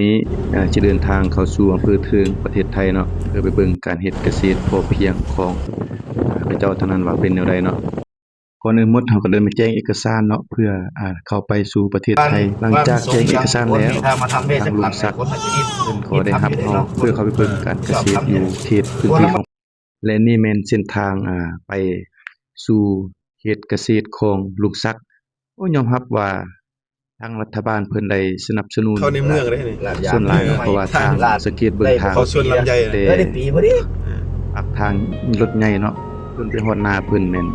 ນີ້ ເອີ ຈະເດີນທາງເຂົ້າສູ່ອຳເພີເທິງປະເທດໄທເນາະ ເພື່ອໄປເບິ່ງການເຮັດກະເສດພໍພຽງຂອງ ເຂົາເຈົ້າທາງນັ້ນວ່າເປັນແນວໃດເນາະ. ກ່ອນອື່ນໝົດເຮົາກໍເດີນມາແຈ້ງເອກະສານເນາະ ເພື່ອ ອາ ເຂົ້າໄປສູ່ປະເທດໄທ. ຫຼັງຈາກແຈ້ງເອກະສານແລ້ວ ທາງລຸງສັກເພິ່ນກໍໄດ້ຮັບເຮົາເພື່ອເຂົ້າໄປເບິ່ງການກະເສດຢູ່ເຂດພື້ນທີ່ຂອງ ແລະ ນີ້ແມ່ນເສັ້ນທາງ ອາ ໄປສູ່ເຂດກະເສດຂອງລຸງສັກ. ໂອ້ ຍອມຮັບວ່າທາງລັດຖະບານເພິ່ນໄດ້ສະໜັບສະໜູນ ເຂົ້າໃນເມືອງເດ້ນີ້ ສ່ວນຫຼາຍເນາະ ເພາະວ່າທາງສັງເກດເບິ່ງທາງ ເຂົ້າສວນລຳໄຍ ແຕ່ ເອີ ໄດ້ປີພໍດີ ປາກທາງລົດໃຫຍ່ເນາະ ຈົນໄປຮອດນາເພິ່ນແມ່ນ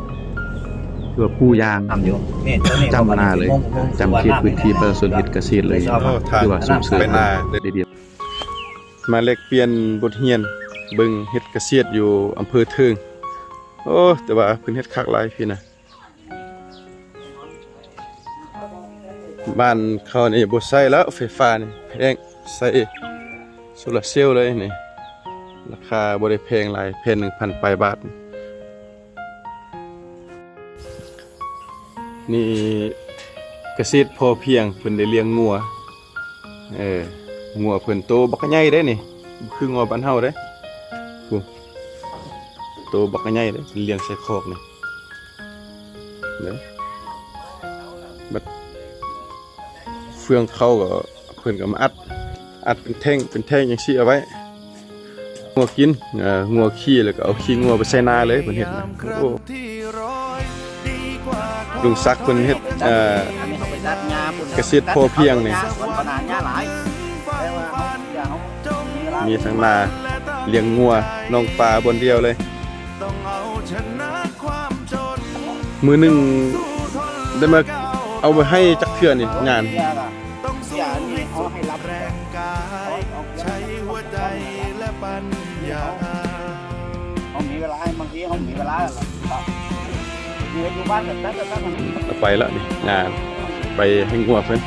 ຄືວ່າປູຢາງ ຈ້ຳນາເລີຍ ຈ້ຳເຂດພື້ນທີ່ປະຊາຊົນເຮັດກະເສດເລີຍ ຖືວ່າສົ່ງເສີມໄດ້ດີ. ມາແລກປ່ຽນບົດຮຽນເບິ່ງເຮັດກະເສດຢູ່ອຳເພີເທິງ. ໂອ້ ແຕ່ວ່າເພິ່ນເຮັດຄັກຫຼາຍພີ້ນະ. ບ້ານເຂົານີ້ບໍ່ໃຊ້ແລ້ວໄຟຟ້ານີ້ ແພງ ໃຊ້ໂຊລາເຊວເລີຍນີ້. ລາຄາບໍ່ໄດ້ແພງຫຼາຍ ແຜ່ນໜຶ່ງພັນປາຍບາດ. ນີ້ກະເສດພໍພຽງ ເພິ່ນໄດ້ລ້ຽງງົວ. ເອີ ງົວເພິ່ນໂຕບັກໃຫຍ່ເດ້ນີ້ ບໍ່ຄືງົວບ້ານເຮົາເດ້. ພຸ້ນ ໂຕບັກໃຫຍ່ເດ້ ເພິ່ນລ້ຽງໃສ່ຄອກນີ້ເດ້. ບັດເຟືອງເຂົ້າກໍ ເພິ່ນກໍມາອັດ ອັດເປັນແທ່ງ ເປັນແທ່ງຈັ່ງຊີ້ເອົາໄວ້ ງົວກິນ ເອີ ງົວຂີ້ ແລ້ວກໍເອົາຂີ້ງົວໄປໃສ່ນາເລີຍ ເພິ່ນເຮັດນະ. ໂອ້ ລຸງສັກເພິ່ນເຮັດ ເອີ ກະເສດພໍພຽງນີ້ ມີທັງນາ ລ້ຽງງົວ ໜອງປາບ່ອນດຽວເລີຍ. ມື້ໜຶ່ງໄດ້ມາເອົາໄວ້ໃຫ້ຈັກເທື່ອນີ້ງານ? ໄປລະນີ້ ງານ ໄປໃຫ້ງົວເພິ່ນ.